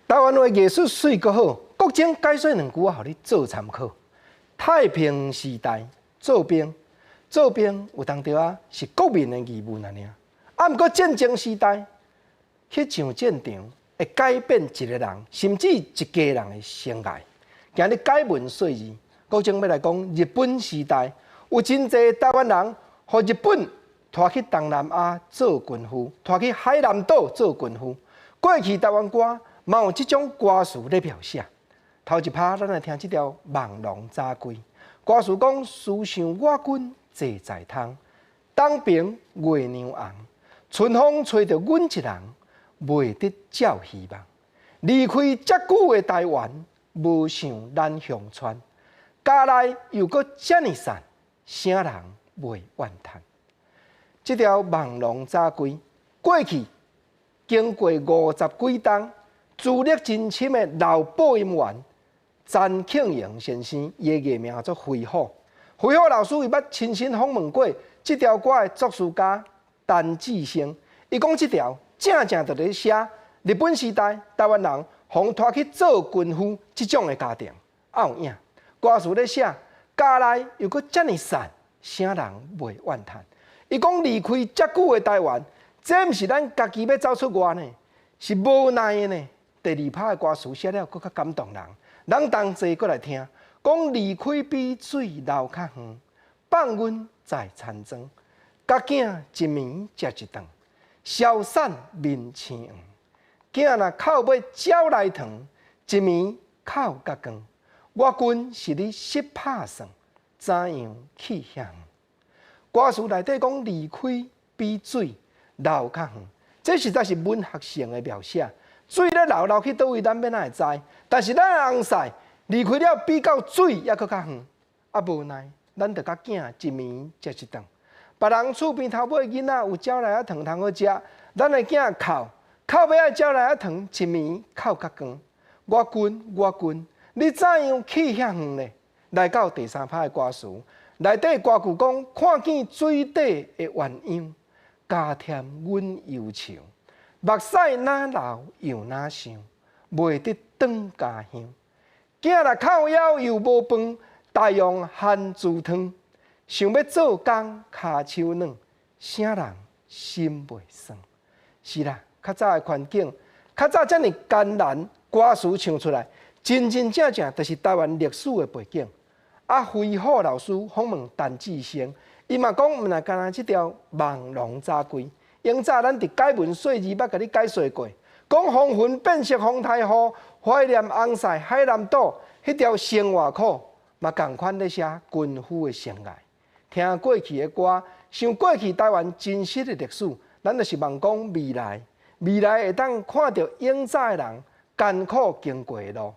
台灣話藝術媠閣好，國政解說兩句，我予你做參考。太平時代做兵，做兵有當時仔是國民的義務爾爾。啊，毋過戰爭時代去上戰場，會改變一個人，甚至一家人的生涯。今日解文說字，國政欲來講，日本時代有真濟台灣人，予日本拖去東南亞做軍夫，拖去海南島做軍夫。過去台灣歌嘛有這種歌詞咧描寫。頭一拍，咱來聽這條《望龍早歸》。歌詞講：思想我軍坐在窗，東爿月娘紅，春風吹著阮一人，袂得照希望。離開遮久的台灣，無想咱鄉村，家內猶閣遮爾散，啥人袂怨嘆？這條《望龍早歸》過去經過五十幾冬，資歷真深的老播音員陳慶榮先生，伊的藝名叫做飛虎。飛虎老師伊捌親身訪問過這條歌的作詞家陳志生，伊講這條正正就咧寫日本時代台灣人予拖去做軍夫這種的家庭，啊有影。歌詞咧寫家內猶閣遮爾散，啥人袂怨嘆？伊講離開遮久的台灣，這毋是咱家己欲走出外呢，是無奈的呢。第二拍的歌詞寫了閣較感動人，咱同齊閣來聽，講離開比水流較遠，放阮在田莊，共囝一暝食一頓，消散面青黃。囝若哭欲鳥來糖，一暝哭甲光。我軍是咧失拍算，怎樣去遐遠？歌詞內底講離開比水流較遠，這實在是文學性的描寫。水咧流流去佗位，咱欲按怎會知？但是咱翁婿離開了，比較水猶閣較遠。啊，無奈，咱著共囝一暝食一頓。別人厝邊頭尾囡仔有鳥來仔糖通好食，咱的囝哭哭欲愛鳥來仔糖，一暝哭甲光。我軍我軍，你怎樣去遐遠呢？來到第三拍的歌詞，內底歌句講：看見水底的鴛鴦，加添阮憂愁。目屎若流又若想，袂得轉家鄉。囝若哭枵又無飯，大用番薯湯，想欲做工跤手軟，啥人心袂酸？是啦，較早的環境，較早遮爾艱難，歌詞唱出來，真真正正就是台灣歷史的背景。啊，飛虎老師訪問陳志生，伊嘛講，毋若干焦這條望龍早歸。永早咱佇解文說字捌共你解說過，講風雲變色風颱雨，懷念翁婿海南島彼條生活苦，嘛仝款咧寫軍夫的生涯。聽過去的歌，想過去台灣真實的歷史，咱就是望講未來，未來會當看著永早的人艱苦經過的路。